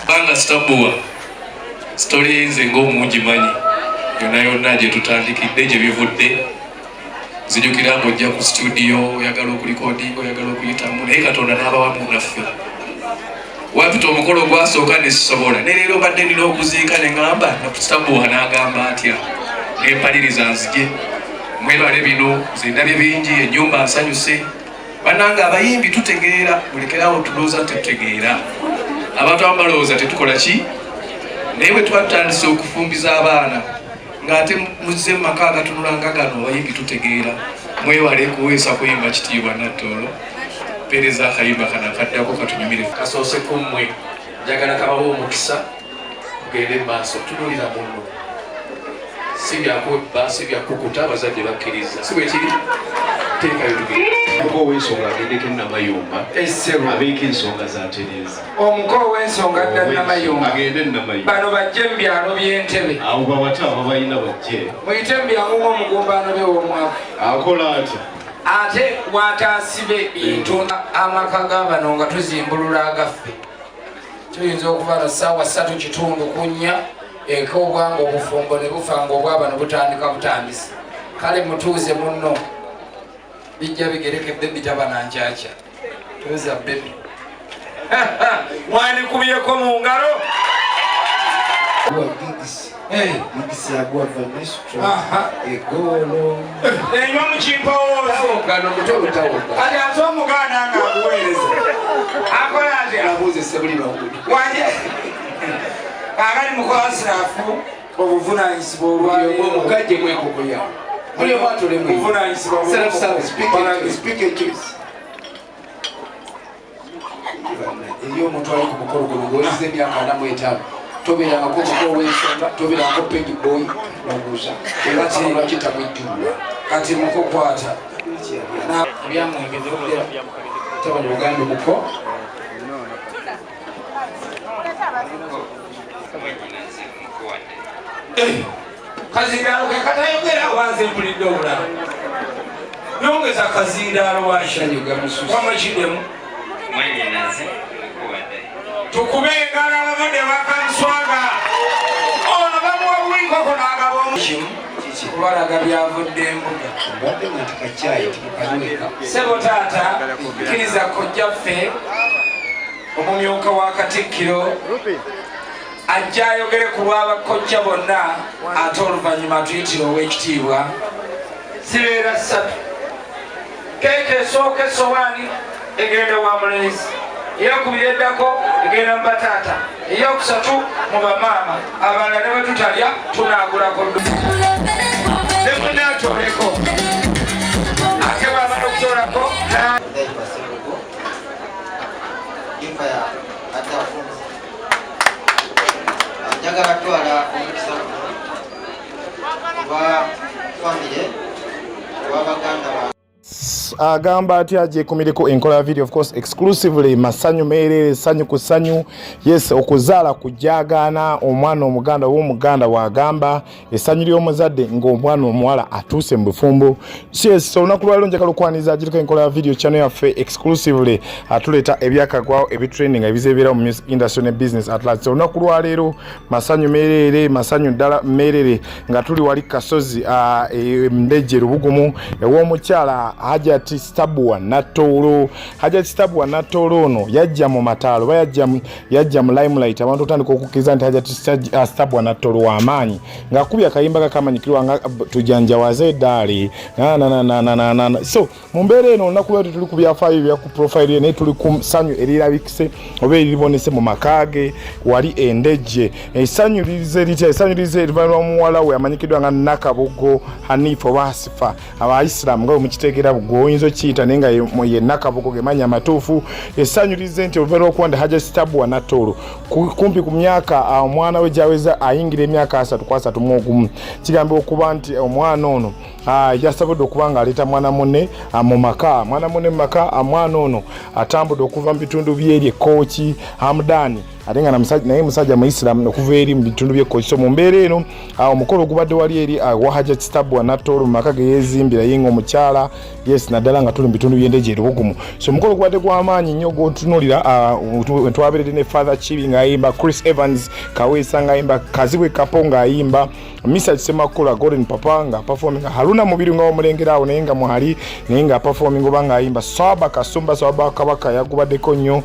Banga sitabuwa story nze ng'omungi manyi yonna yonna gye tutandikidde gye bivudde. Nzijukira ng'ojja ku studio oyagala okulikodinga, oyagala okuyitamu, naye Katonda n'abawamu naffe. Wapita omukolo ogwasooka ne sisobola, ne leero mbadde nina okuziika ne ŋŋamba sitabuwa n'agamba atya, ne mpaliriza nzije. Mwebale bino, nze ndabye bingi, ennyumba nsanyuse. Bannange abayimbi tutegeera, mulekerawo tulowooza tetutegeera. Abantu abamu balowooza tetukola ki, naye bwe tuba tutandise okufumbiza abaana ng'ate muzze mu maka agatunula nga gano, abayimbi tutegeera. Mwebale kuweesa kuyimba kitiibwa. Nattoolo mpeereza akayimba kano akaddako katunyumire. Kasoose ku mmwe, njagala kabawo omukisa mugende mu maaso. Tunuulira munno, si byakwebba, si byakukuta, abazadde bakkiriza, si bwe kiri? Teekayo tugende. Omuko ow'ensonga agendeko e Namayumba abeeko ensonga zatereeza. Omuko ow'ensonga dda Namayumba. Agende Namayumba. Bano bajje mu byalo by'entebe. Abo bawate abo balina bajje. Muyite mu byangu ng'omugumbano bew'omwavu. Akola atya? Ate wataasibe bintu amaka ga bano nga tuzimbulula agaffe. Tuyinza okuba no ssaawa 3.5 eka obwanga obufumbo ne bufa nga obwabano butandika butandisi. Kale mutuuze munno bijja bigereke. Baby taba nankyakya, tuuza baby. Mwandikubyeko mu ngalo. Gigisi agwa Vanistra egolo. Enywa mukimpowoozo. Gano muto lutawoga. Kati ate omugaana nga aguweereza akola atya? Abuuze sebulira omuntu. Wanje kakali mukwasirafu obuvunanyizibwa olwaleero. Omugajje mwenkoko yawe, buli omu atulemu. Obuvunanyizibwa. Self service, pick and choose, pick and choose. Eri omuntu ali ku mukolo guno ng'oyiza emyaka 45, tobeerangako omuko ow'ensonga, tobeerangako page boy, nobuuza era lwaki tamwejjulula. Kati mukukwata. Ebyamwenge tabani ogambe muko. Kazindaalo ke katayogera obanze mpulidde obulala nongeza kazindaalo waki? Sanyu gamususa. Wamakiddemu. Tukube engalo abavudde bakanswaga ono bamuwa buwinkoko n'agaba omukimu kubalaga byavudde embuga. Mbadde nga nti kacyayi timukanyweka. Sebo taata, kkiriza kojjaffe omumyuka wa Katikkiro ajja ayogere ku lw'abakojja bonna, ate oluvannyuma atuyitire ow'ekitiibwa. Zibeera ssatu. Keeke esooka esowaani egenda wa mulenzi, eyokubiri eddako egenda mu bataata, eyokusatu mu bamaama. Abalala ne bwe tutalya tunaagulako ne munaatoleko ate bwamala okutoolako. Baserugo Empire atafunze. Njagala twala omukisa guno kuba famire oba baganda bange. Agamba atya gyekumireko enkola ya video, of course exclusively masanyu meerere, sanyu ku sanyu. Yes, okuzaala kujagaana omwana omuganda oba omuganda wagamba essanyu ly'omuzadde ng'omwana omuwala atuuse mu bufumbo. Yes, olunaku lwaliro njagala okwaniriza agiriko enkola ya video channel yaffe exclusively atuleeta ebyakagwawo, ebitrending, ebizeebeera mu music industry ne business at large. Olunaku lwaleero masanyu meerere, masanyu ddala meerere, nga tuli wali Kasozi, Ndejje Lubugumu, ew'omukyala Hajat. Hajati Stabua Natoolo. Hajati Stabua Natoolo ono yajja mu mataalo oba yajja mu limelight, abantu otandika okukkiriza nti Hajati Stabua Natoolo w'amaanyi ng'akubye akayimba kakamanyikirwa nga tujanjawaze eddaali nananananana. So mu mbeera eno olunaku lwaleero tuli ku byafaayo ebya ku profile ye, naye tuli ku ssanyu erirabikise oba eriribonese mu maka ge wali Endejje. Essanyu lirize litya? Essanyu lirize erivanirwa muwala we amanyikiddwa nga Nakabugo Hanifa oba Hasifa, Abaisiraamu nga bwe mukitegeera gwe oyinza okukiyita, naye nga ye Nakabugo ge mannya amatuufu. Essanyu lirize nti oluvannyuma lw'okuba nti Hajati Stabua Natoolo kumpi ku myaka omwana we gyaweza ayingira emyaka 30 ku 31, kigambibwa okuba nti omwana ono yasobodde okuba nga aleeta mwana munne mu maka, mwana munne mu maka. Mwana ono atambudde okuva mu bitundu byeri Ekkooki, Hamdani, ate nga naye musajja Muisiramu okuva eri mu bitundu by'Ekooki. So mu mbeera eno omukolo ogubadde wali eri wa Hajati Stabua Natoolo mu maka ge yeezimbira ye ng'omukyala, yes, naddala nga tuli mu bitundu by'Endeje Erubugumu. So omukolo gubadde gw'amaanyi nnyo gw'otunuulira. Twaberedde ne Father Chibi ng'ayimba, Chris Evans Kaweesa ng'ayimba, Kazibwe Kapo ng'ayimba, Misa Kisemakula, Golden Papa nga performing, Haruna Mubiru nga omulengera awo naye nga mwali naye nga performing oba ng'ayimba, Swaba Kasumba, Swaba Kabaka yagubaddeko nnyo,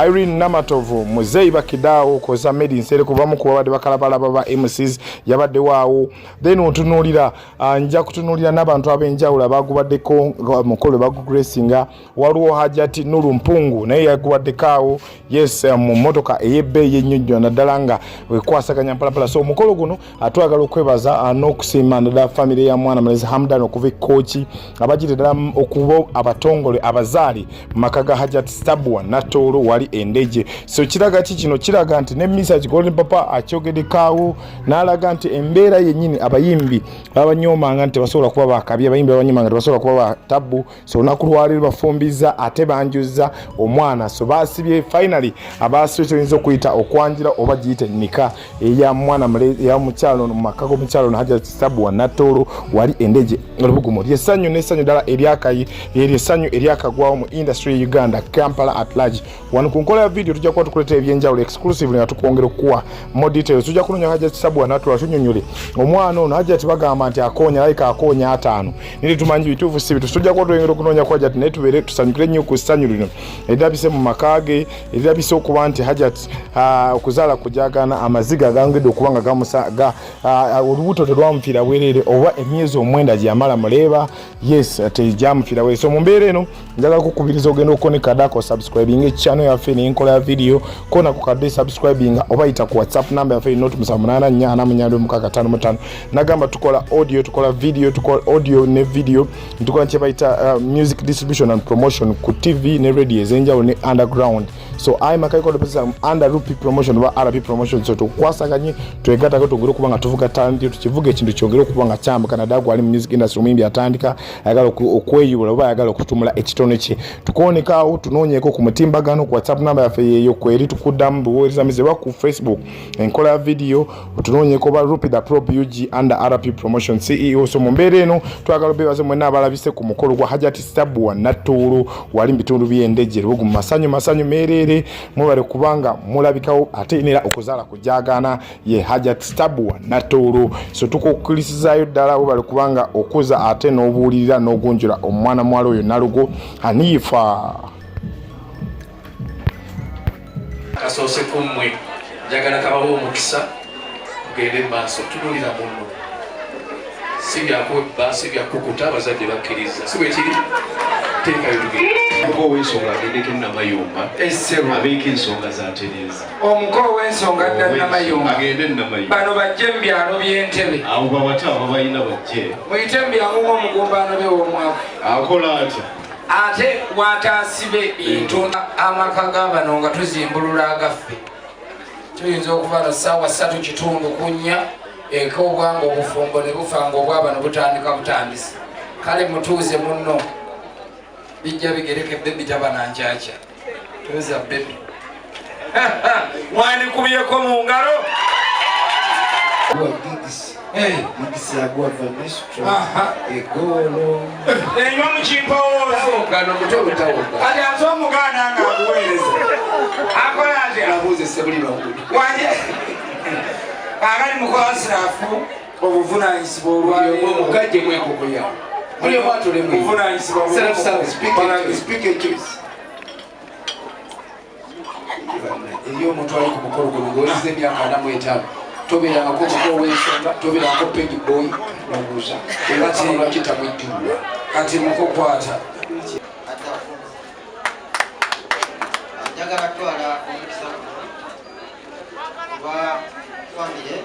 Irene Namatovu, Muzeyi Bakidaawo koza Medi Nsereko kubamu ku babadde bakalabalaba ba MCs yabaddewo awo. Then otunuulira, nja kutunuulira n'abantu ab'enjawulo abagubaddeko mukolo bagugracinga. Waliwo Hajati Nuru Mpungu naye yagubaddeko awo, yes, mu mmotoka ey'ebbeeyi ennyo naddala nga wekwasaganya mpalapala. So omukolo guno twagala okwebaza n'okusiima naddala famire ya mwana mulezi Hamdan okuva Ekkooki, abagire ddala okuba abatongole abazaali mu maka ga Hajat Stabua Natoolo wali Endeje. So kiraga ki kino? Kiraga nti ne Misa Golden Papa akyogedekaawo n'alaga nti embeera yennyini abayimbi babanyoomanga nti tebasobola kuba bakabi, abayimbi babanyoomanga tebasobola kuba batabbu. So olunaku lwaleero bafumbiza ate banjuzza omwana. So basibye finally, abasibye kyoyinza okuyita okwanjula oba giyite nika eya mwana eya mukyalo mu maka g'omukyalo ono Hajati Stabua Natoolo wali Endeje Olubugumu. Lyessanyu n'essanyu ddala eryakayi eryo essanyu eryakagwawo mu industry ya Uganda, Kampala at large. Wano ku nkola ya video tujja kuba tukuleetera ebyenjawulo exclusive nga tukwongera okukuwa more details. Tujja kunoonya Hajati Stabua Natoolo tunyonyole omwana ono. Hajati bagamba nti akoonya layika akoonya 50, naye tetumanyi bituufu si bituufu. Tujja kuba twongera okunoonya ku Hajati, naye tubeere tusanyukire nnyo ku ssanyu lino erirabise mu maka ge, erirabise okuba nti Hajati okuzaala kujagana amaziga agangedde okuba nga gamusa olubuto terwamufiira bwereere, oba emyezi 9 gye yamala muleeba, yes, tegyamufiira bwereere. So mu mbeera eno njagala kukubiriza ogenda okone kadako subscribing channel yaffe n'enkola ya video, kona ku kadde subscribing oba yita ku WhatsApp number yaffe not 7844655. Nagamba tukola audio, tukola video, tukola audio ne video, tukola kye bayita music distribution and promotion ku TV ne radio ez'enjawulo ne underground. So I'm a Kaiko under Rupi Promotion oba RP Promotion. So tukwasaganye, twegattako, twongere okuba nga tuvuga talent, tukivuga ekintu kyongere okuba nga kyambuka, naddala gwali mu music industry, omuyimbi atandika ayagala okweyubula oba ayagala okutumula ekitone kye. Tukwonekaawo, tunoonyeeko ku mutimbagano ku WhatsApp number yaffe yeeyo kweri, tukuddamu buweereza mize, oba ku Facebook enkola ya video otunoonyeko oba Rupi the Pro BUG under RP Promotion CEO. So mu mbeera eno twagala obeebaze mwenna abalabise ku mukolo gwa Hajati Stabua Natoolo wali mu bitundu by'Endeje Lubugu. Mu masanyu masanyu meereere, mwebale kubanga mulabikawo, ate nera okuzaala kujagaana ye Hajat Stabua Natoolo. So tukukulisizaayo ddala, webale kubanga okuza ate n'obuulirira n'ogunjula omwana muwala oyo Nalugo Hanifa. Kasoose ku mmwe, njagala kabawo omukisa mugende mu maaso. Tunuulira munno, si byakwebba, si byakukuta, abazadde bakkiriza, si bwe kiri? Teekayo tugende. Omuko ow'ensonga agendeko Namayumba abeeko ensonga zatereeza. Omuko ow'ensonga dda Namayumba. Agende Namayumba. Bano bajje mu byalo by'Entebe. Abo bawate abo balina bajje. Muyite mu byangu ng'omugumbano bew'omwavu. Akola atya? Ate wataasibe bintu amaka ga bano nga tuzimbulula agaffe, tuyinza okuba no ssaawa 3 kitundu ku 4 eka obwanga obufumbo ne bufa nga obwabano butandika butandisi. Kale mutuuze munno bijja bigereke. Bebi taba nankyakya, tuuza bebi, wandikubyeko mu ngalo. Giggs agwa Vanestra egolo. Enywa mu kimpowoozo. Gano muto butawoga. Kati ate omugaana nga aguweereza akola atya? Abuuze Sebulira Ogudu. Wanje kakali mukwasirafu obuvunanyizibwa olwaleero. Mukajje mwenkoko yawe. Buli omu atulemu. Buvunanyizibwa Self service, pick and choose, pick and choose. Eri omuntu ali ku mukolo guno ng'owezezza emyaka 45, tobeerangako omuko ow'ensonga, tobeerangako pegi boy n'obuuza era lwaki tamwejjulula. Kati mukukwata. Njagala twala omukisa guno kuba famire.